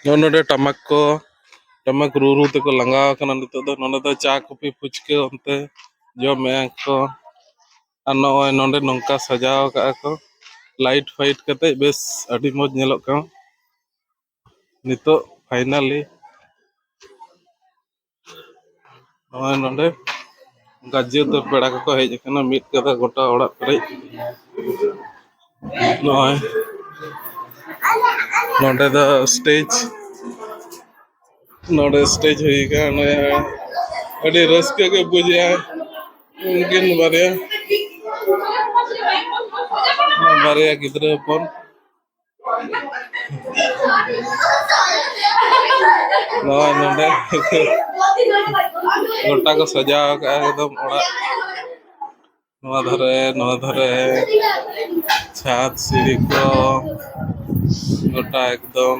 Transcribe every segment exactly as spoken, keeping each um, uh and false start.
ᱱᱚᱜᱼᱚ ᱱᱚᱰᱮ ᱴᱟᱢᱟᱠ ᱠᱚ, ᱴᱟᱢᱟᱠ ᱨᱩ ᱨᱩ ᱛᱮᱠᱚ ᱞᱟᱸᱜᱟ ᱟᱠᱟᱱᱟ ᱱᱤᱛᱚᱜ ᱫᱚ᱾ ᱱᱚᱰᱮ ᱫᱚ ᱪᱟ, ᱠᱚᱯᱷᱤ, ᱯᱷᱩᱪᱠᱟᱹ ᱚᱱᱛᱮ ᱡᱚᱢᱮᱜᱼᱟ ᱠᱚ᱾ ᱟᱨ ᱱᱚᱜᱼᱚᱭ ᱱᱚᱰᱮ ᱱᱚᱝᱠᱟ ᱥᱟᱡᱟᱣ ᱟᱠᱟᱜᱼᱟ ᱠᱚ, ᱞᱟᱭᱤᱴ ᱯᱷᱟᱭᱤᱴ ᱠᱟᱛᱮ ᱵᱮᱥ ᱟᱹᱰᱤ ᱢᱚᱡᱽ ᱧᱮᱞᱚᱜ ᱠᱟᱱᱟ᱾ ᱱᱤᱛᱚᱜ ᱯᱷᱟᱭᱱᱟᱞᱤ ᱱᱚᱜᱼᱚᱭ ᱱᱚᱰᱮ ᱜᱟᱡᱮ ᱩᱛᱟᱹᱨ ᱯᱮᱲᱟ ᱠᱚᱠᱚ ᱦᱮᱡ ᱟᱠᱟᱱᱟ, ᱢᱤᱫ ᱠᱟᱛᱮ ᱜᱚᱴᱟ ᱚᱲᱟᱜ ᱯᱮᱨᱮᱡ᱾ ᱱᱚᱜᱼᱚᱭ ᱱᱚᱰᱮ ᱫᱚ ᱥᱴᱮᱡᱽ, ᱱᱚᱰᱮ ᱥᱴᱮᱡᱽ ᱦᱩᱭ ᱟᱠᱟᱱᱟ᱾ ᱱᱚᱜᱼᱚᱭ ᱟᱹᱰᱤ ᱨᱟᱹᱥᱠᱟᱹ ᱜᱮ ᱵᱩᱡᱷᱟᱹᱜᱼᱟ᱾ ᱩᱱᱠᱤᱱ ᱵᱟᱨᱭᱟ, ᱵᱟᱨᱭᱟ ᱜᱤᱫᱽᱨᱟᱹ ᱦᱚᱯᱚᱱ ᱱᱚᱜᱼᱚᱭ ᱱᱚᱰᱮ ᱜᱚᱴᱟ ᱠᱚ ᱥᱟᱡᱟᱣ ᱟᱠᱟᱫᱼᱟ ᱮᱠᱫᱚᱢ ᱚᱲᱟᱜ᱾ ᱱᱚᱣᱟ ᱫᱷᱟᱨᱮ, ᱱᱚᱣᱟ ᱫᱷᱟᱨᱮ, ᱪᱷᱟᱫᱽ ᱥᱤᱲᱤ ᱠᱚ ᱜᱚᱴᱟ ᱮᱠᱫᱚᱢ᱾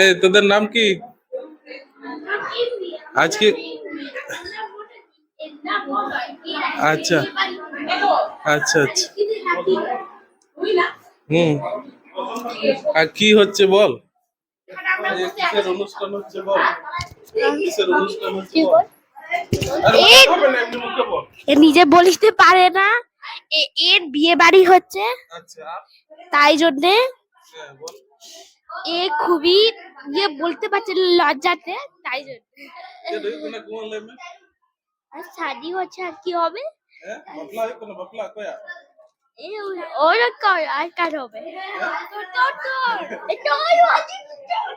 এই, তোদের নাম কি? আজকে আচ্ছা, আচ্ছা, আচ্ছা। হুম। আর কি হচ্ছে বল? কিসের অনুষ্ঠান হচ্ছে বল? কিসের অনুষ্ঠান হচ্ছে কি বল? বল? আরে, এ হবে না, এমনি মুখে বল। এ নিজে বলতে পারে না। এ-, এর বিয়ে বাড়ি হচ্ছে, আচ্ছা। তাই জন্যে হ্যাঁ, বল। এ খুবই ইয়ে বলতে পারছে না লজ্জাতে, তাই জন্য। ᱪᱮᱫ ᱦᱩᱭᱩᱜ ᱠᱟᱱᱟ ᱠᱩᱢᱟᱹᱝ, ᱞᱟᱹᱭ ᱢᱮ? ᱟᱨ ᱥᱟᱫᱤ ᱦᱚᱪᱪᱷᱮ ᱟᱨ ᱠᱤ ᱦᱚᱵᱮ? ᱦᱮᱸ? ᱵᱟᱯᱞᱟ ᱦᱩᱭᱩᱜ ᱠᱟᱱᱟ, ᱵᱟᱯᱞᱟ ᱚᱠᱚᱭᱟᱜ? ᱮ, ᱳᱭ, ᱳᱭ ᱨᱚᱠᱚᱢ, ᱟᱨ ᱠᱟᱨ ᱦᱚᱵᱮ? ᱦᱮᱸ? ᱮ, ᱛᱚ, ᱛᱚ, ᱛᱚ᱾ ᱮ, ᱛᱚ, ᱳᱭ, ᱳᱭ, ᱳᱭ᱾